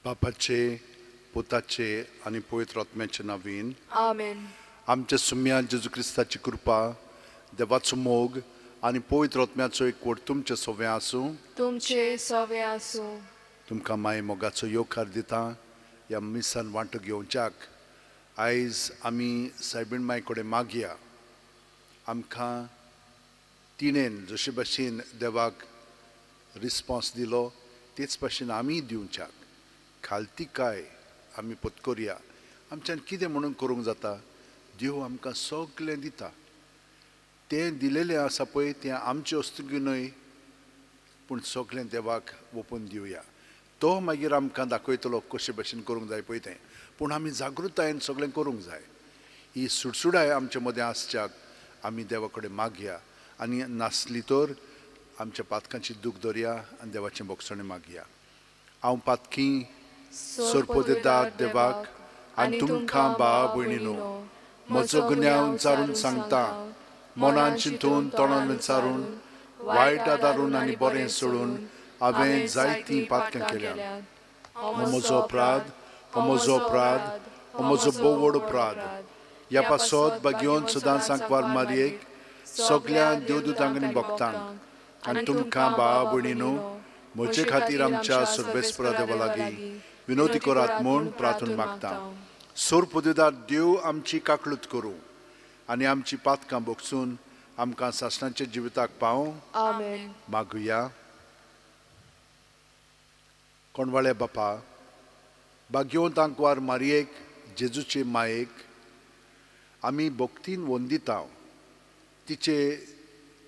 बापाचे, पुताचे आनी पवित्र आत्म्याचे नांवान आमेन। आमच्या सुम्या जेजू क्रिस्ताची कृपा, देवाचो मोग आनी पवित्र आत्म्याचो एकवट तुमचे सवे आसूं, तुमचे सवे आसूं। तुमकां माय मोगाचो येवकार दिता ह्या मिसान वांटो घेवच्याक। आयज आमी सायबीण माय कडेन मागया, आमकां तिणेन जशे भाशेन देवाक रिस्पोन्स दिलो तेच भाशेन आमी दिवच्याक खालतिकाय आमी पत्करया। आमच्यान कितें म्हणून करूंक जाता? देव आमकां सगळें दिता, तें दिलेलें आसा पळय तें आमचे वस्तू न्हय, पूण सगळें देवाक ओपून दिवया। तो मागीर आमकां दाखयतलो कशे भाशेन करूंक जाय पळय तें, पूण आमी जागृतायेन सगळें करूंक जाय। ही सुडसुडाय आमचे मदें आसच्याक आमी देवा कडेन मागया आनी नासली तर आमच्या पातकांची दूख दरया आनी देवाचें भोगसणें मागया। हांव पातकी सरपोदेदार देवाक आनी तुमकां भाव भयणीनो म्हजो गुन्यांव विचारून सांगता, मनान चिंतून तोंडान विचारून वायट आदारून आनी बरें सोडून हांवें जायतीं पातकां केल्या। हो म्हजो अपराध, हो म्हजो अपराध, हो म्हजो भोव व्हड अपराध। ह्या पासत बागेवन सदां सांकवार मारयेक सगळ्या देवदूतांक आनी भक्तांक आनी तुमकां भाव भयणीनो म्हजे खातीर आमच्या सर्वेस्परा देवा लागीं विनोदी करात म्हूण प्रार्थना मागता। सोरपोदेदार देव आमची काकळूत करूं आनी आमची पातकां भोगसून आमकां सासणाच्या जिविताक पावूं। आमेन। मागुया। कोणवाळे बापा, भाग्यवंत आंकवार मारयेक जेजूचे मायेक आमी भक्तीन वंदिता। तिचे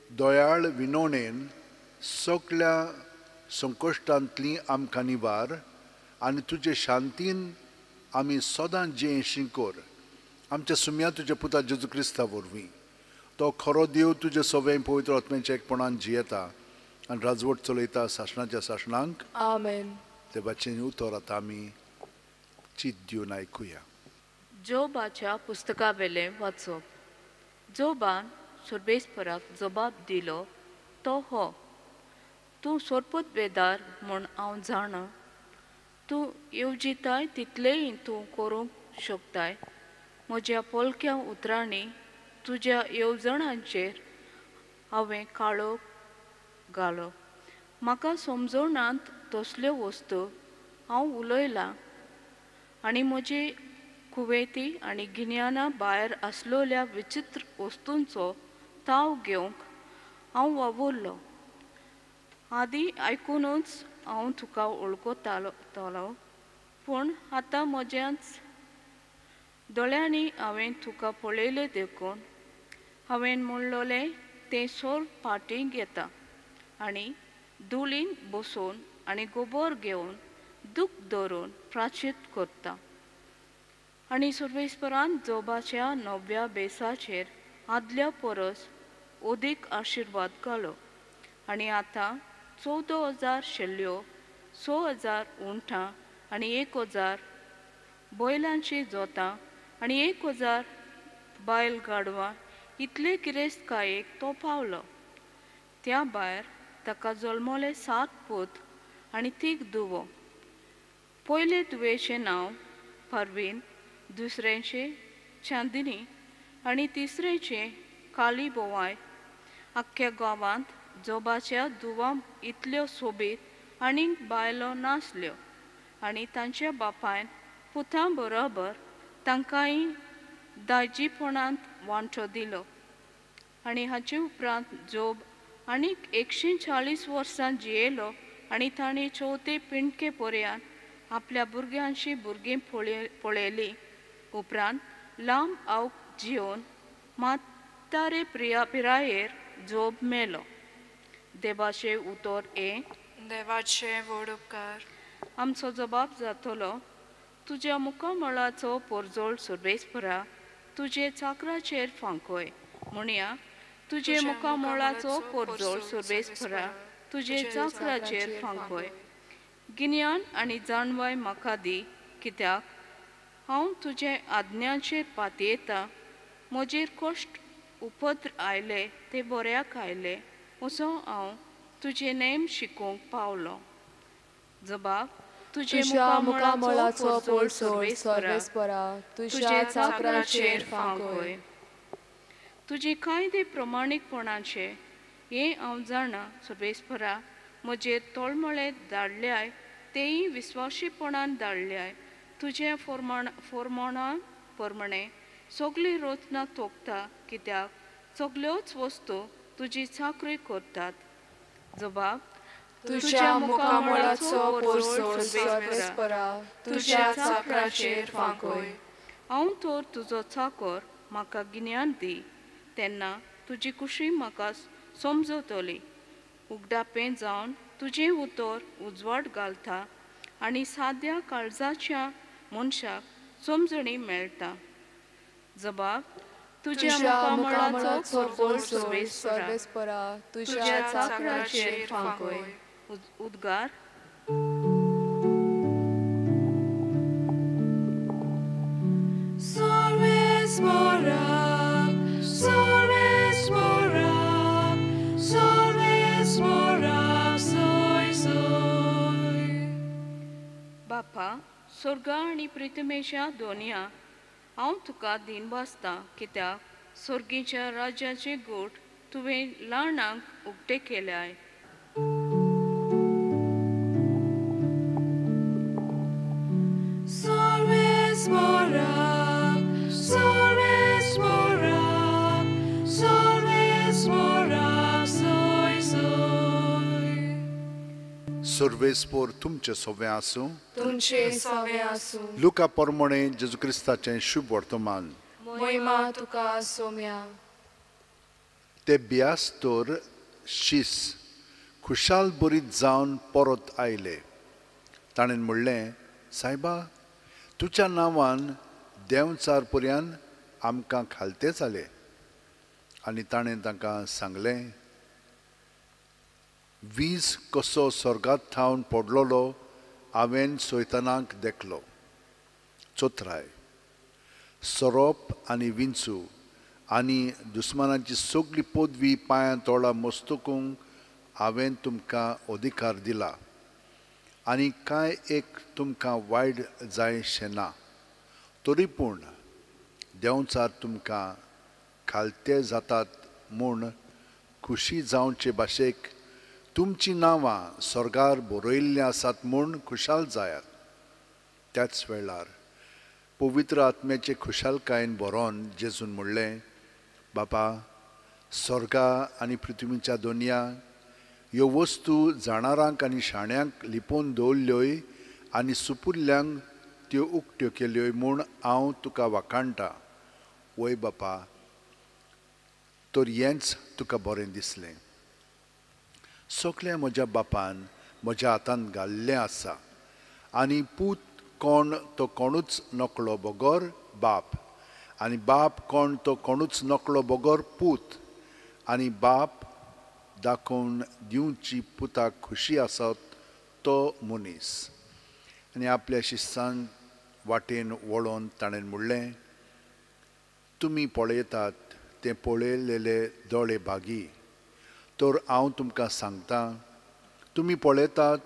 दयाळ विनोणेन सगळ्या संकश्टांतली आमकां निवार आनी तुजे शांतीन आमी सदां जियेशी कर। आमच्या सुम्या तुज्या पुता जेजू क्रिस्ता वरवीं, तो खरो देव तुजे सवें पवित्र आत्म्याच्या एकपणान जियेता आनी राजवट चलयता सासणाच्या सासणांक। आमेन। देवाचें उतर आतां आमी चीत दिवन आयकुया। जोबाच्या पुस्तका वेलें वाचप। जोबान सर्वेस्पराक जबाब दिलो तो हो, तूं सोरपत बेदार म्हूण हांव जाणा, तूं येवजिताय तितलेंय तूं करूंक शकताय। म्हज्या पोलक्या उतरांनी तुज्या येवजणांचेर हांवें काळो घालो, म्हाका समजणांत तसल्यो वस्तू हांव उलयलां आनी म्हजी कुवेती आनी गिन्याना भायर आसलेल्या विचित्र वस्तूंचो ताव घेवंक हांव वावुरलो। आदीं आयकुनूच हांव तुका वळखतालो, पूण आतां म्हज्याच दोळ्यांनी हांवें तुका पळयलें देखून हांवें म्हणलोलें तें सोर फाटीं घेता आनी धुळीन बसून आनी गोबोर घेवन दूख धरून प्राचीत करता। आनी सर्वेस्परान जोबाच्या नव्या बेसाचेर आदल्या परस अदीक आशिर्वाद घालो आनी आतां 14,000 शेल्यो, 6,000 उंठां आनी 1,000 बैलांची जोतां आनी 1,000 बायल गाडवां इतले गिरेस्तकायेक तो पावलो। त्या भायर ताका जल्मले 7 पूत आनी 3 धुवो। पयले धुवेचें नांव परवीन, दुसऱ्याचें चांदिनी आनी तिसऱ्याचें काली बोवाय। आख्ख्या गांवांत जोबाच्या धुवां इतल्यो सोबीत आनीक बायलो नासल्यो आनी तांच्या बापायन पुतां बरोबर तांकांय दायजीपणांत वांटो दिलो। आनी हाचे उपरांत जोब आनीक 140 वर्सां जियेलो आनी ताणें चवथे पिंडके पर्यंत आपल्या भुरग्यांशी भुरगीं पळयलीं। उपरांत लांब आवक जिवन म्हातारे पिरायेर जोब मेलो। देवाचें उतर हें, देवाचे व्हड उपकार। आमचो जबाब जातलो, तुज्या मुखामळाचो पोरजोळ सर्वेस्परा तुजे चाकराचेर फांकय। म्हणया, तुजे मुखामळाचो पोरजोळ सर्वेस्परा तुजे चाकराचेर फांकय। गिन्यान आनी जाणवाय म्हाका दी, कित्याक हांव तुजे आज्ञाचेर पातयेता। म्हजेर कश्ट उपद्र आयले ते बऱ्याक आयले, असो हांव तुजे नेम शिकोवंक पावलो। जबाब, तुज्या मुखामळाचो पोरसोळ सर्वेस्परा तुज्या चाकराचेर फांकय. तुजे कायदे प्रमाणीकपणाचे हें हांव जाणा सर्वेस्परा, म्हजेर तळमळे धाडल्याय तेय विस्वाशीपणान धाडल्याय. तुज्या फोरमाणा प्रमाणे सगळी रचना तोखता, कित्याक सगळ्योच वस्तू तुजी चाकरी करतात. जबाब तुज्या मुखामळाचो पोरसोळ सर्वेस्परा तुज्या चाकराचेर फांकय. हांव तर तुजो चाकर, म्हाका गिन्यान दी, तेन्ना तुजी कुशी म्हाका समजतली. उगडापें जावन तुजें उतर उजवाड घालता आनी साद्या काळजाच्या मनशाक समजणी मेळटा. जबाब तुज्या मुखामळाचो पोरसोळ सर्वेस्परा तुज्या चाकराचेर फांकय. उद्गार. सर्वेस्परा सर्वेस्परा सर्वेस्परा सोय सोय. बापा स्वर्गा आनी प्रितमेच्या दोनया, हांव तुका दिनवासता, कित्याक स्वर्गीच्या राज्याचे गोट तुवें ल्हानांक उक्ते केल्याय. सर्वेस्परा सर्वेस्परा सर्वेस्परा सोय सोय. सर्वेस्पोर तुमचे सोवे आसूं, तुमचे सोवे आसूं. लुका परमणे जेजू क्रिस्ताचें शुभ वर्तमान. मोहिमा तुका सोम्या. ते बियास तर शीस खुशाल बरीत जावन परत आयले. ताणें म्हणलें, सायबा, तुज्या नांवान देंवचार पर्यान आमकां खालते जाले. आनी ताणें तांकां सांगलें, वीज कसो स्वर्गात थावन पडलेलो हांवें सैतानाक देखलो. चोत्राय सोरोप आनी विंचू आनी दुस्मानाची सगळी पदवी पांयां तोळा मस्तकूंक हांवें तुमकां अधिकार दिला आनी कांय एक तुमकां वायट जायशें ना. तरी पूण देंवचार तुमकां खालते जातात म्हूण खुशी जावचे भाशेक तुमचीं नांवां स्वर्गार बरयल्लीं आसात म्हूण खुशाल जायात. त्याच वेळार पवित्र आत्म्याचे खुशालकायेन बरोवन जेजून म्हणलें, बापा, स्वर्गा आनी पृथ्वीच्या दोनया ह्यो वस्तू जाणारांक आनी शाण्यांक लिपोवन दवरल्योय आनी सुपुल्ल्यांक त्यो उक्त्यो केल्योय म्हूण हांव तुका वाखाणटा. वय बापा, तर हेंच तुका बरें दिसलें. सगळें म्हज्या बापान म्हज्या हातांत घाल्लें आसा आनी पूत कोण तो कोणूच नकळो बगर बाप, आनी बाप कोण तो कोणूच नकळो बगर पूत, आनी बाप दाखोवन दिवची पुताक खुशी आसत तो मनीस. आनी आपल्या शिस्तान वाटेन वळोवन ताणें म्हणलें, तुमी पळयतात तें पळयलेले दोळे भागी, तर हांव तुमकां सांगता, तुमी पळयतात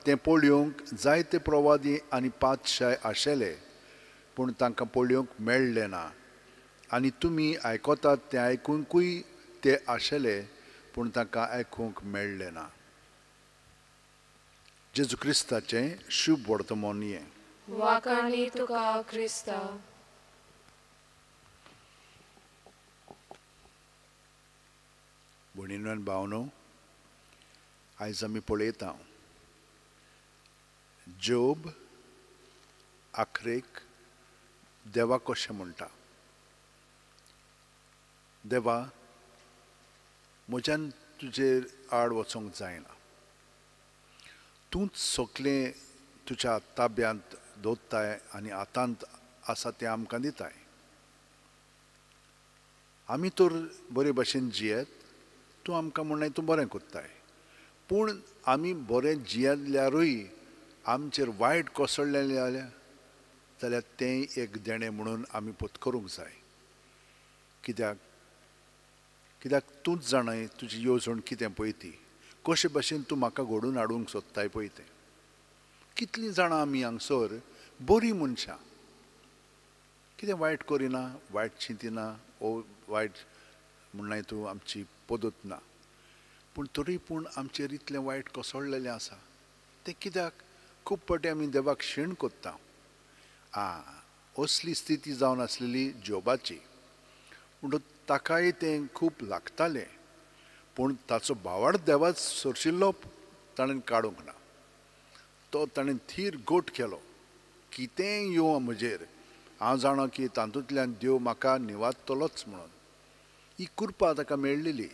तें पळोवंक जायते प्रवादी आनी पातशाय आशिल्ले, पूण तांकां पळोवंक मेळ्ळें ना, आनी तुमी आयकतात तें आयकुंकूय ते आशिल्ले, पूण तांकां आयकूंक मेळ्ळें ना. जेजू क्रिस्ताचें शुभ वर्तमान हें. वाखाणी तुका क्रिस्ता. भयणीनो आनी भावनो, आयज आमी पळयता जोब आखरेक देवा कशें म्हणटा, देवा, म्हज्यान तुजेर आड वचोंक जायना, तूंच सगळें तुज्या ताब्यांत दवरताय आनी हातांत आसा तें आमकां दिताय. आमी तर बरे भशेन जियेत, तूं आमकां म्हणनाय तूं बरें करताय, पूण आमी बरें जियेल्यारूय आमचेर वायट कोसळ्ळें जाल्यार तें एक देणें म्हणून आमी पत्करूंक जाय. कित्याक कित्याक तूंच जाणाय तुजी येवजण कितें पळय ती, कशे भशेन तूं म्हाका घडोवन हाडूंक सोदताय पळय तें. कितलीं जाणां आमी हांगसर बरीं मनशां, कितें वायट करिना, वायट चिंतिना, ओ वायट म्हणनाय तूं आमची पद्दत ना, पूण तरी पूण आमचेर इतलें वायट कोसळलेलें आसा. तें कित्याक? खूब फावटी आमी देवाक शीण कोत्ता. असली स्थिती जावन आसलेली जोबाची, म्हणून ताकाय तें खूब लागतालें, पूण ताचो भावार्थ देवाच सोरशिल्लो ताणें काडूंक ना. तो ताणें थीर गोट केलो, कितेंय येवं म्हजेर, हांव जाणा की तातूंतल्यान देव म्हाका निवादतलोच म्हणून. ही कृपा ताका मेळ्ळेली.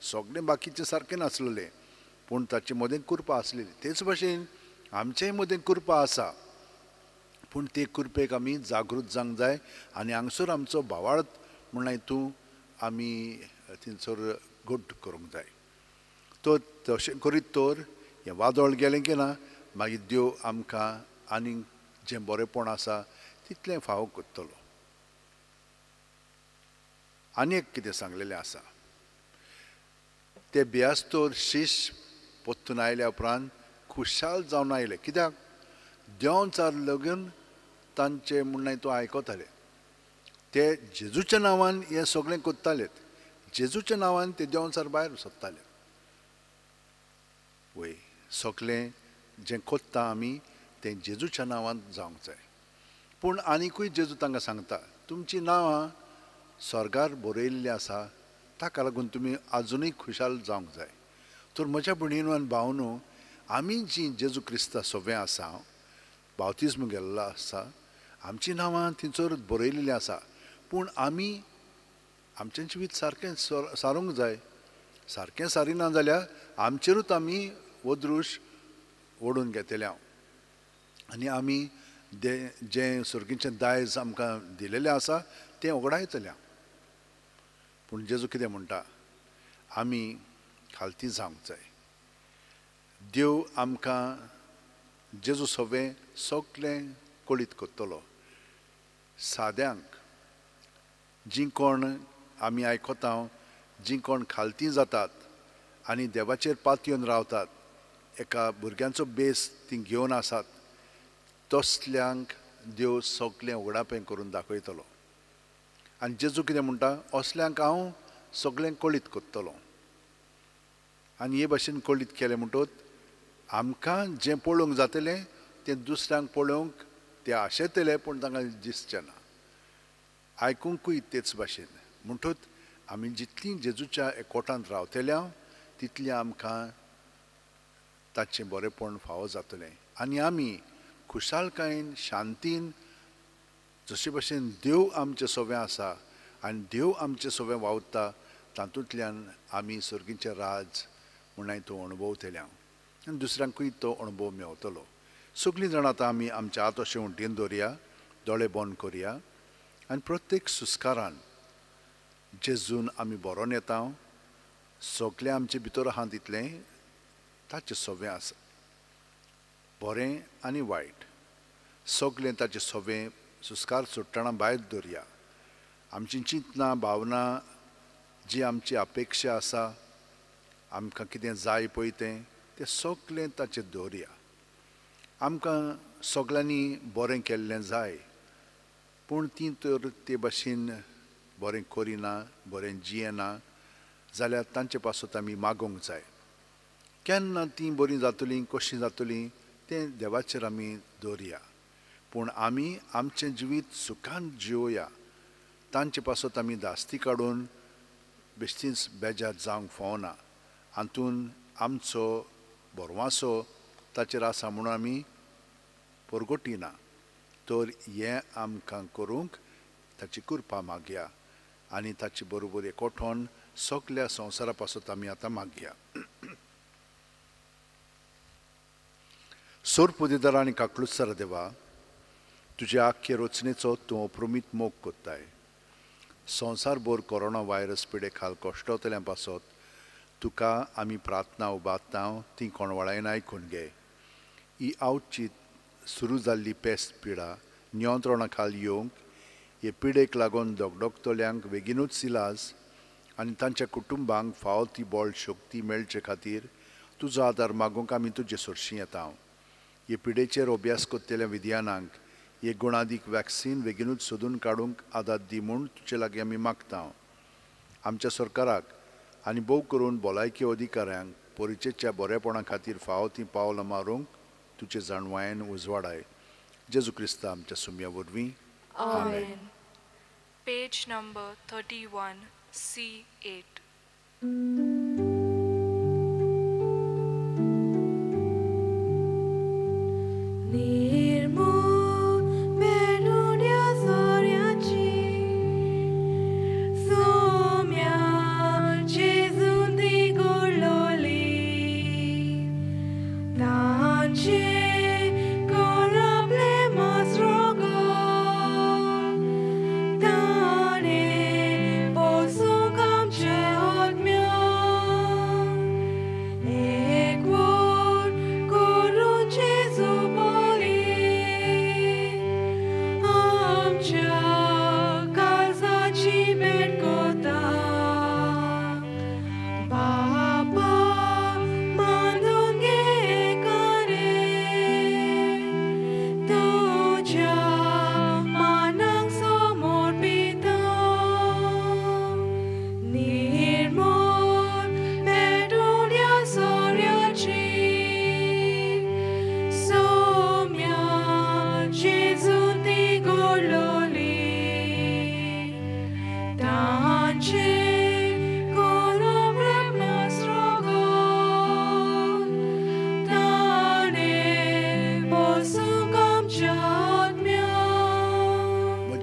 सगळें बाकीचें सारकें नासलेलें, पूण ताचे मदें कृपा आसलेली. तेच भाशेन आमचेय मदें कृपा आसा, पूण ते कृपेक आमी जागृत जावंक जाय आनी हांगसर आमचो भावार्थ म्हणल्यार तूं आमी थंयसर गोड करूंक जाय. तो तशें करीत तर हें वादळ गेलें की ना, मागीर देव आमकां आनीक जें बरेंपण आसा तितलें फावो करतलो. आनी एक कितें सांगलेलें आसा, ते बियास्तोर शीश परतून आयल्या उपरांत खुशाल जावन आयले. कित्याक? देंवचार लगून तांचे म्हणणें तो आयकताले. ते जेजूच्या नांवान हें सगळें करताले, जेजूच्या नांवान ते देंवचार भायर सोदताले. वय, सगळें जें कोत्ता आमी तें जेजूच्या नांवान जावंक जाय. पूण आनिकूय जेजू तांकां सांगता, तुमचीं नांवां स्वर्गार बरयल्लीं आसा, ताका लागून तुमी आजुनूय खुशाल जावंक जाय. तर म्हज्या भयणीनो आनी भावनो, आमी जीं जेजू क्रिस्ता सोबें आसा, बावतिज्म गेल्लो आसा, आमचीं नांवां थंयसर बरयल्लीं आसा, पूण आमी आमचें जिवीत सारकें सारूंक जाय. सारकें सारिना जाल्यार आमचेरूच आमी वदृश ओडून घेतले हांव, आनी आमी जें सर्गीचें दायज आमकां दिलेलें आसा तें ओगडायतलें हांव. पूण जेजू कितें म्हणटा, आमी खालती जावंक जाय. देव आमकां जेजू सवें सगळें कळीत करतलो. साद्यांक जीं कोण आमी आयकता, जीं कोण खालती जातात आनी देवाचेर पातयेवन रावतात, एका भुरग्यांचो बेस तीं घेवन आसात, तसल्यांक देव सगळें उगडापें करून दाखयतलो. आनी जेजू कितें म्हणटा, असल्यांक हांव सगळें कळीत करतलो. आनी हे भाशेन कळीत केलें म्हणटकच आमकां जें पळोवंक जातलें तें दुसऱ्यांक पळोवंक ते आशेतले, पूण तांकां दिसचें ना. आयकुंकूय तेच भाशेन. म्हणटकच आमी जितलीं जेजूच्या एकवटांत रावतल्या तितलीं आमकां ताचें बरेंपण फावो जातलें आनी आमी खुशालकायेन शांतीन जशे भाशेन देव आमचे सोवें आसा आनी देव आमचे सोवें वावुरता, तातूंतल्यान आमी सर्गीचें राज म्हणून तो अणभवतले आनी दुसऱ्यांकूय तो अणभव मेवतलो. सगळीं जाणां आतां आमी आमच्या हात अशें उंटीन दवरया, दोळे बंद करया आनी प्रत्येक सुस्कारान जेजून आमी बरोवन येता, सगळें आमचे भितर आहा तितलें ताचें सोवें आसा, बरें आनी वायट सगळें ताचें सोवें सुस्कार सोडटना भायर दवरया. आमची चिंतनां भावना जी आमची अपेक्षा आसा, आमकां कितें जाय पळय तें तें सगळें ताचेर दवरया. आमकां सगळ्यांनी बरें केल्लें जाय, पूण तीं तर ते भाशेन बरें करिना, बरें जियेना जाल्यार तांचे पासत आमी मागोवंक जाय. केन्ना तीं बरीं जातलीं, कशीं जातलीं तें देवाचेर आमी दवरया, पूण आमी आमचें जिवीत सुखान जिवया. तांचे पासत आमी धास्ती काडून बेश्टीच बेजार जावंक फावना. हातून आमचो भरवासो ताचेर आसा म्हणून आमी परगटिना. तर हें आमकां करूंक ताची कृपा मागया आनी ताचे बरोबर एकवटोन सगल्या संवसारा पासत आमी आतां मागया. सोरपुदेदार आनी काकलुत्सर देवा, तुज्या आख्खे रचनेचो तूं अप्रमीत मोग कोत्ताय. संवसारभर कोरोना व्हायरस पिडे खाल कश्टवतल्यां पासत तुका आमी प्रार्थना उबारता, ती कोणवाळायन आयकून घे. ही आवचीत सुरू जाल्ली पेस्त पिडा नियंत्रणा खाल येवंक, हे पिडेक लागून दगदगतल्यांक बेगीनूच इलाज आनी तांच्या कुटुंबांक फावो ती बळ शक्ती मेळचे खातीर तुजो आदार मागूंक आमी तुजे सरशीं येता. हे पिडेचेर अभ्यास करतल्या विद्यानांक एक गुणादीक वॅक्सीन बेगीनूच सोदून काडूंक आदार दी म्हूण तुजे लागीं आमी मागता. आमच्या सरकाराक आनी भोव करून भलायकी अधिकाऱ्यांक परिचेच्या बरेपणा खातीर फावो तीं पावलां मारूंक तुजे जाणवायेन उजवाडाय. जेजू क्रिस्ता आमच्या सुम्या वरवीं. आमेन. Page number 31, C8.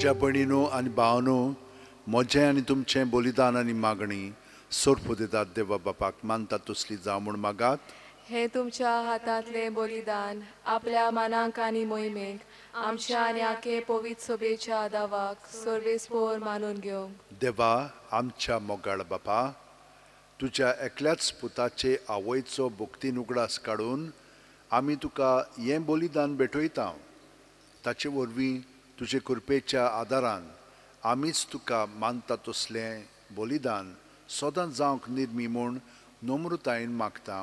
म्हज्या भयणीनो आनी भावनो, म्हजें आनी तुमचें बलिदान आनी मागणी सोर्प दितात देवा बापाक मानता तसली जावं म्हूण मागात. हे तुमच्या हातांतलें बलिदान आपल्या मानाक आनी मोहिमेक आमच्या आनी आखे पवित्र सभेच्या दावाक सर्वेस्पोर मानून घेवंक. देवा आमच्या मोगाळ बापा, तुज्या एकल्याच पुताचे आवयचो भक्तीन उगडास काडून आमी तुका हें बलिदान भेटयता. ताचे वरवीं तुजे कृपेच्या आदारान आमीच तुका मानता तसलें बलिदान सदां जावंक निर्मी म्हूण नम्रतायेन मागता.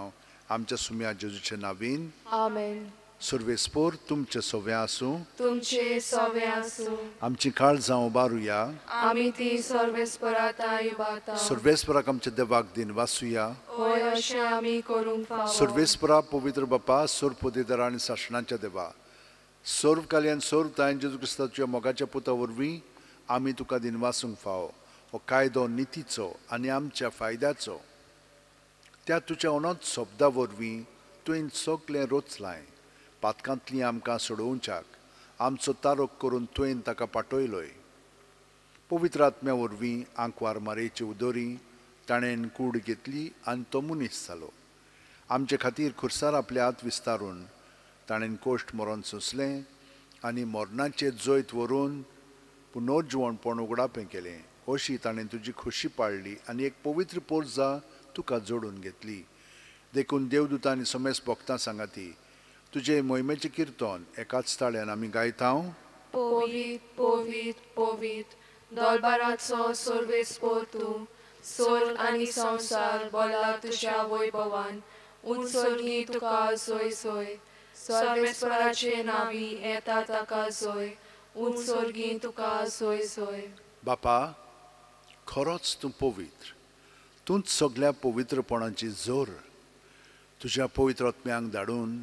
आमच्या सुम्या जेजूचे नावीन. आमेन. सर्वेस्पोर तुमचे सवे आसूं. तुमचे सवे आसूं. आमची काळजां उबारुया. आमी ती सर्वेस्पराक उबारता. सर्वेस्पराक आमच्या देवाक दिन वासुया. होय, अशें आमी करूंक फावो. सर्वेस्परा पवित्र बापा, सर्वपदेदार आनी सासणाच्या देवा, सर्व काल्यान सर्व तायन जेजू क्रिस्ताच्या मोगाच्या पुता वरवीं आमी तुका दिनवासूंक फावो. हो कायदो नितीचो आनी आमच्या फायद्याचो. त्या तुज्या अनंत शब्दा वरवीं तुवें सगळें रचलां. पातकांतलीं आमकां सोडोवच्याक आमचो तारोक करून तुवें ताका पाटयलोय. पवित्र आत्म्या वरवीं आंकवार मारेची उदोरी ताणें कूड घेतली आनी तो मनीस जालो. आमचे खातीर खुर्सार आपले हात विस्तारून ताणें कोश्ट मरण सोंसलें आनी मरणाचें जैत व्हरून पुनर्जिवणपण उगडापें केलें. अशी ताणें तुजी खोशी पाळ्ळी आनी एक पवित्र पोरजा तुका जोडून घेतली. देखून देवदूतां आनी समेस्त भक्तां सांगाती तुजे मोहिमेचें किर्तन एकाच ताळ्यान आमी गायता. पवित्र पवित्र पवित्र दरबाराचो सर्वेस्पोर तूं, स्वर्ग आनी संवसार बोला तुज्या वैभवान. उंच तुका सोय सोय, सर्वेस्पराचे नावी येता ताका सोय, उंच स्वर्गी तुका सोय सोय. बापा, खरोच तूं पवित्र, तूंच सगळ्या पवित्रपणाची जोर. तुज्या पवित्र आत्म्यांक धाडून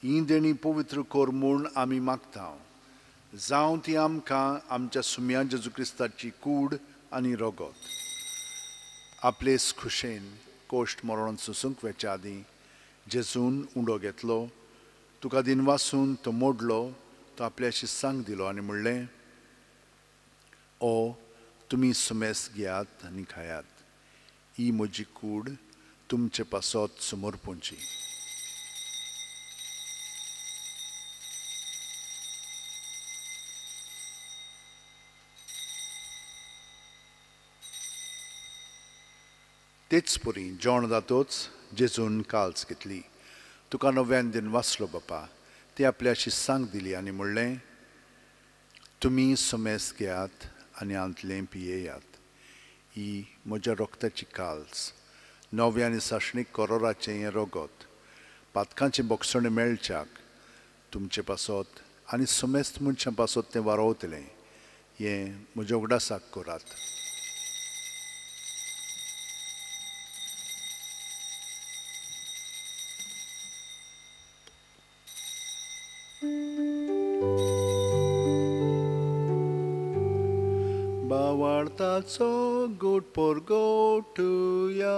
ही देणी पवित्र कर म्हूण आमी मागता. जावं ती आमकां आमच्या सुम्या जेजू क्रिस्ताची कूड आनी रगत. आपलेच खुशेन कोश्ट मरण सोसूंक वेच्या आदीं जेजून उंडो घेतलो, तुका दिनवासून तो मोडलो, तो आपल्या शिस्सांक दिलो आनी म्हणलें, ओ तुमी सुमेस घेयात आनी खायात, ही म्हजी कूड तुमचे पासत समर्पूंची. तेच परी जेवण जातोच जेजून काल्स घेतली, तुका नव्यान दिन वाचलो बापा, ती आपल्या शिस्सांक दिली आनी म्हणलें, तुमी समेस घेयात आनी आंतलें पियेयात, ही म्हज्या रक्ताची काल्स, नव्या आनी सासणीक करोराचें हें रगत, पातकांचें बोगसणें मेळच्याक तुमचे पासत आनी समेस्त मनशां पासत तें वारोवतलें हें म्हज्या उगडासाक करात. बावार्थाचो गोट परगोटुया.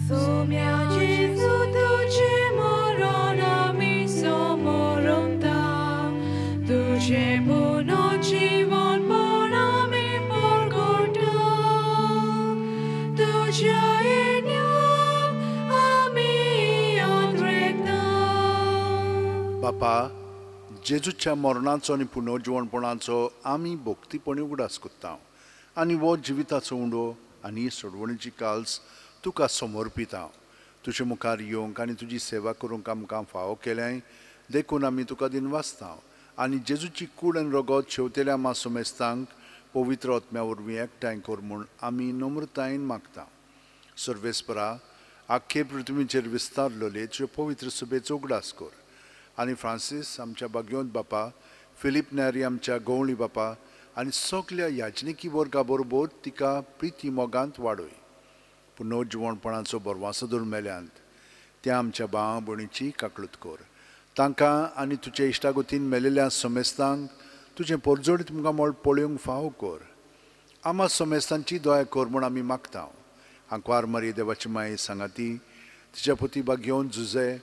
सोम्या जेजू तुजें मरण आमी समोरता, तुजें पुनर्जीवनपण आमी परगटा, तुज्या येण्याक आमी अंद्रेता. बापा, जेजूच्या मरणाचो आनी पुनर्जिवणपणाचो आमी भक्तीपणी उगडास करता आनी हो जिविताचो उंडो आनी सोडवणीची काल्स तुका समर्पिता. तुजे मुखार येवंक आनी तुजी सेवा करूंक आमकां फावो केल्याय देखून आमी तुका दिनवासता आनी जेजूची कूड आनी रगत शेवतेल्या मा समेस्तांक पवित्र आत्म्या वरवीं एकठांय कर म्हूण आमी नम्रतायेन मागता. सर्वेस्परा, आख्खे पृथ्वीचेर विस्तारलेले तुजे पवित्र सभेचो उगडास कर आनी फ्रांसीस आमच्या बागयोंत बापा, फिलीप न्यारी आमच्या गवळी बापा आनी सगल्या याजनिकी वर्गा बरोबर तिका प्रिती मोगांत वाडय. पुनर्जिवणपणाचो बरवासो धरून मेल्यांत त्या आमच्या भावा भयणीची काकळूत कर. तांकां आनी तुजे इश्टागतीन मेलेल्या समेस्तांक तुजें परजोडीत मुखामळ पळोवंक फावो कर. आमा समेस्तांची दया कर म्हूण आमी मागता. आंकवार मारी देवाची माये सांगाती तिच्या पुती बागयोवन झुजे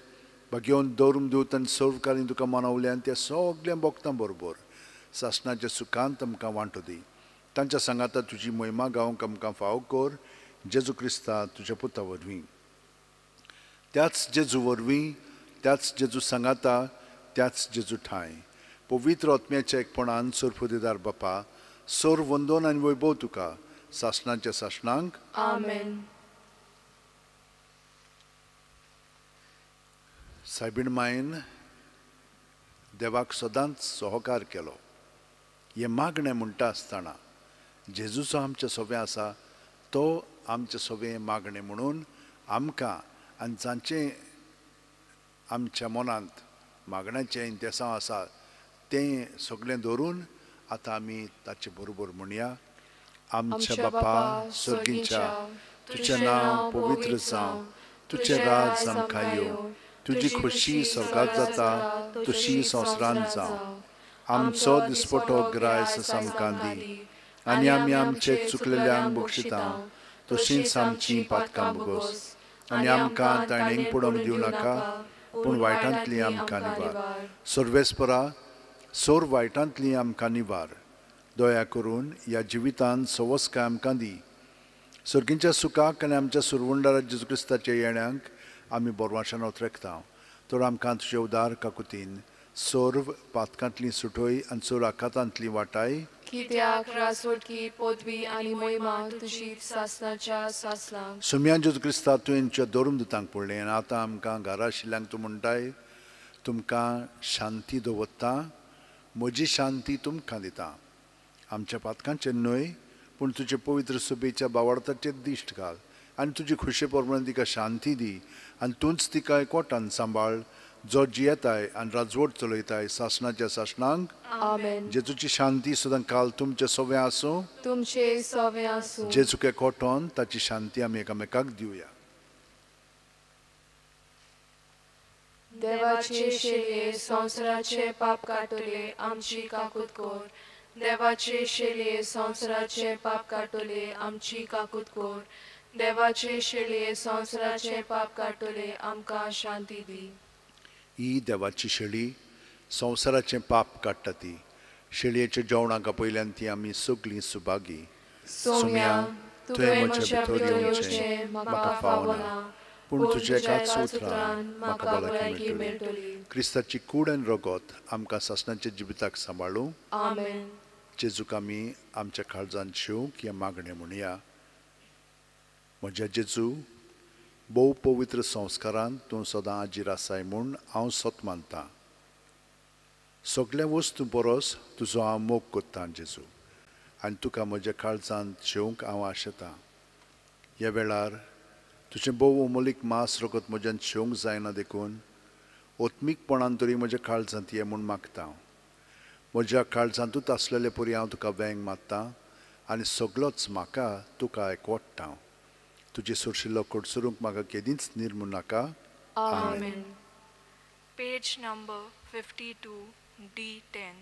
बागयोवन दवरून दिवत आनी सर्वकालीन तुका मनवल्यान त्या सगल्या भक्तां बरोबर सासणाच्या सुखांत आमकां वांटो दी. तांच्या सांगाता तुजी महिमा गावंक आमकां फावो कर. जेजू क्रिस्ता तुज्या पुता वरवीं, त्याच जेजू वरवीं, त्याच जेजू सांगाता, त्याच जेजू ठांय पवित्र आत्म्याच्या एकपणान सर्वफुदेदार बापा, सोर वंदोन आनी वैभव तुका सासणाच्या सासणांक. आमेन. सायबीण मायन देवाक सदांच सहकार केलो. हें मागणें म्हणटा आसतना जेजूचो आमच्या सोबें आसा तो आमचें सोबें मागणें म्हणून आमकां आनी जांचें आमच्या मनांत मागण्याचें इंतेसांव आसा तें सगळें धरून आतां आमी ताचे बरोबर म्हणया. आमच्या बापा सर्गीच्या, तुजें नांव पवित्र जावं, तुजें राज आमकां येवं, तुजी खोशी स्वर्गांत जाता तशी संवसारांत जावं. आमचो दिसपटो ग्रायस आमकां दी आनी आमी आमचे चुकलेल्यांक बक्षिता तशींच आमची पातकां भोगोस आनी आमकां ताणेंक पडोवंक दिवं नाका पूण वायटांतली आमकां निवार. सर्वेस्परा, सोर वायटांतली आमकां निवार. दया करून ह्या जिवितांत सवस्काय आमकां दी. सर्गींच्या सुखाक आनी आमच्या सुरवंडारा जेजू क्रिस्ताच्या येण्यांक आमी बोरवाशान ओतरेकता. तर आमकां तुजे उदार काकुतीन सर्व पातकांतली सुटोय आनी सर्व आखातांतली वाटाय. कित्याक रासवटकी पदवी आनी महिमा तुजी सासणाच्या सासणाक. सुम्या जेजू क्रिस्ता, तुवें धरून दितांक पडलें आनी आतां आमकां घरा आशिल्ल्यांक तूं म्हणटाय, तुमकां शांती दवरता, म्हजी शांती तुमकां दिता. आमच्या पातकांचेर न्हय पूण तुजे पवित्र सभेच्या बावडताचेर दिश्ट घाल आनी तुजी खुशे प्रमाण तिका शांती दी आनी तूंच तिका एकवटान सांबाळ जो जियेताय आनी राजवट चलयताय सासणाच्या सासणांक. आमेन. जेजूची शांती सदां काल तुमचे सोवे आसूं, तुमचे सोवे आसूं. जेजूक एकवटोन ताची शांती आमी एकामेकाक दिवया. देवाचे शेलये संवसाराचे पाप काडटले आमची काकूत कर. देवाचे शेलये संवसाराचे पाप काडटले आमची काकूत कर. देवाचे शेलये संवसाराचे पाप काडटले आमकां शांती दी. ही देवाची शेळी संवसाराचें पाप काडटा ती शेळयेच्या जेवणाक आपयल्यान ती आमी सगळीं सुभागी. सोम्या, तुवें म्हज्या भितर येवचें म्हाका फावना, पूण पूण तुज्या तुज्या एकाच एकाच उतरान उतरान म्हाका म्हाका भलायकी भलायकी मेळटली. मेळटली. क्रिस्ताची कूड आनी रगत आमकां सासणाच्या जिविताक सांबाळूं. आमेन. जेजूक आमी आमच्या काळजांत शेवंक हें मागणें म्हणया. म्हज्या जेजू, भोव पवित्र संस्कारान तूं सदां आजीर आसाय म्हूण हांव सत मानतां. सगल्या वस्तू परस तुजो हांव मोग करतां जेजू आनी तुका म्हज्या काळजांत शेवंक हांव आशेतां. ह्या वेळार तुजें भोव अमोलीक मांस रगत म्हज्यान शेवंक जायना देखून ओत्मीकपणान तरी म्हज्या काळजांत ये म्हूण मागता. म्हज्या काळजांतूच आसलेले परी हांव तुका वेंग मारता आनी सगलोच म्हाका तुका एकवडटा. तुजे सोरशिल्लो कडसरूंक म्हाका केदींच निर्मू नाका. आमेन. Page number 52, D10.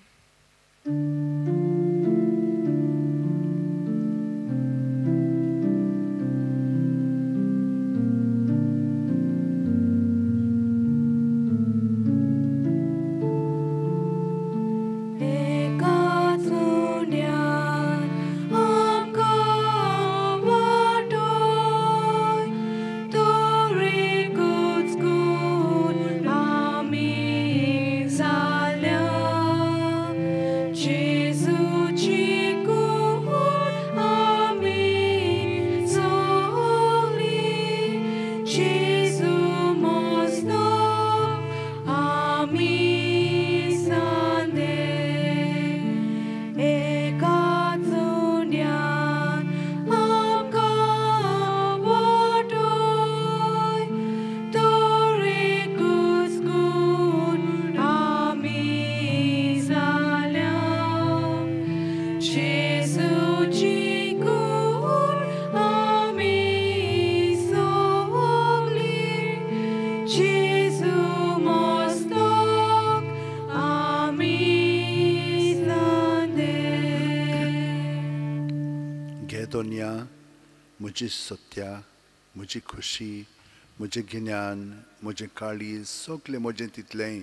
दोनिया, म्हजी सत्या, म्हजी खुशी, म्हजें गिन्यान, म्हजें काळीज, सगलें म्हजें तितलेंय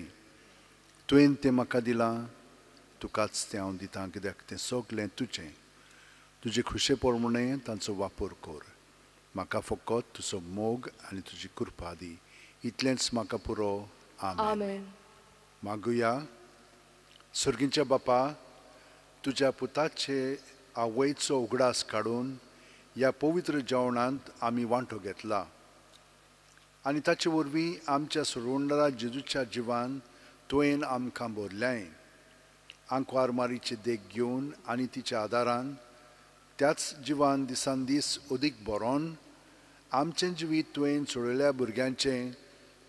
तुवें तें म्हाका दिलां, तुकाच तें हांव दितां, कित्याक तें सगलें तुजें. तुजे खुशे प्रमाणें तांचो वापर कर. म्हाका फकत तुजो मोग आनी तुजी कृपा दी, इतलेंच म्हाका पुरो. आमेन. मागुया. सर्गीच्या बापा, तुज्या पुताचे आवयचो उगडास काडून ह्या पवित्र जेवणांत आमी वांटो घेतला आनी ताचे वरवीं आमच्या सोडवणदारा जेजूच्या जिवान तुवें आमकां भरल्याय. आंकवार मारीची देख घेवन आनी तिच्या आदारान त्याच जिवान दिसान दीस अदीक बरोवन आमचें जिवीत तुवें सोडयल्या भुरग्यांचें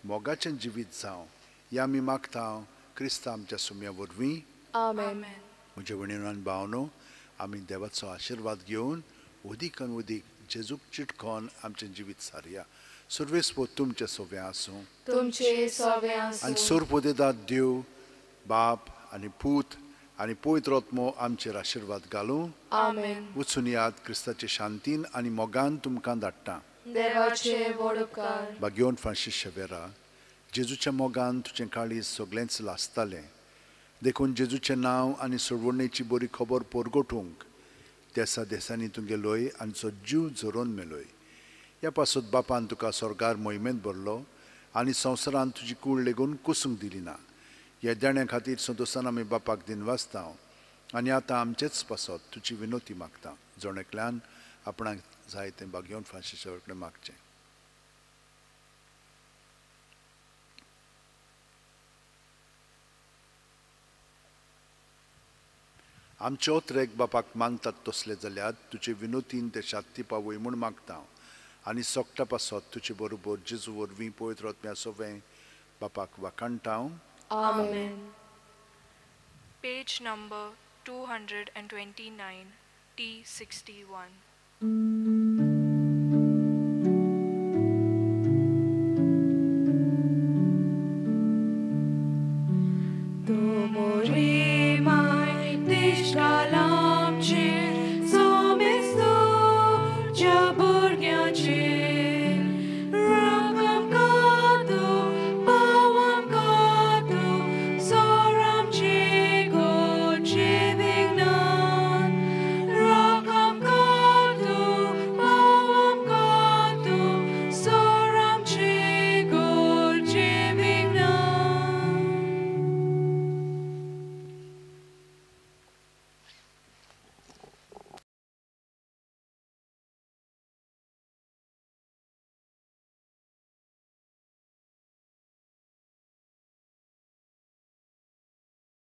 मोगाचें जिवीत जावं, ह्या आमी मागता क्रिस्ता आमच्या सुम्या वरवीं. आमेन. म्हज्या भयणीनो आनी भावनो, आमी देवाचो आशिर्वाद घेवन अदीक आनी अदीक जेजूक चिटकोन आमचें जिवीत सारया. सर्वेस्पोत तुमचें सोवें आसूं, तुमचें सोवें आसूं. आनी सोरपोदेदाद देव बाप आनी पूत आनी पवित्र आत्मो आमचेर आशिर्वाद घालूं. आमेन. वचून याद क्रिस्ताचे शांतीन आनी मोगान तुमकां धाडटा. देवाचे व्हड उपकार. भाग्योन फ्रांसीस शेवेरा, जेजूच्या मोगान तुजें काळीज सगळेंच लासतालें, देखून जेजूचें नांव आनी सोडवणेची बरी खबर परगटूंक देसा देसांनी तुगेलोय आनी जो जीव झरोवन मेलोय. ह्या पासत बापान तुका स्वर्गार मोहिमेंत भरलो आनी संवसारान तुजी कूड लेगून कुसूंक दिली ना. ह्या देण्या खातीर संतोशान आमी बापाक दिनवासता आनी आतां आमचेच पासत तुजी विनोती मागता. जण एकल्यान आपणाक जाय तें भाग्योन फ्रांसीस कडेन मागचें. आमचे ओत्रेक बापाक मानतात तसले जाल्यार तुजे विनोतीन ते शांती पावय म्हूण मागता आनी सोकटा पासत तुजे बरोबर जेजू वरवीं पवित्र आत्म्या सोवें बापाक वाखाणटा. आमेन. Page number 229, T61.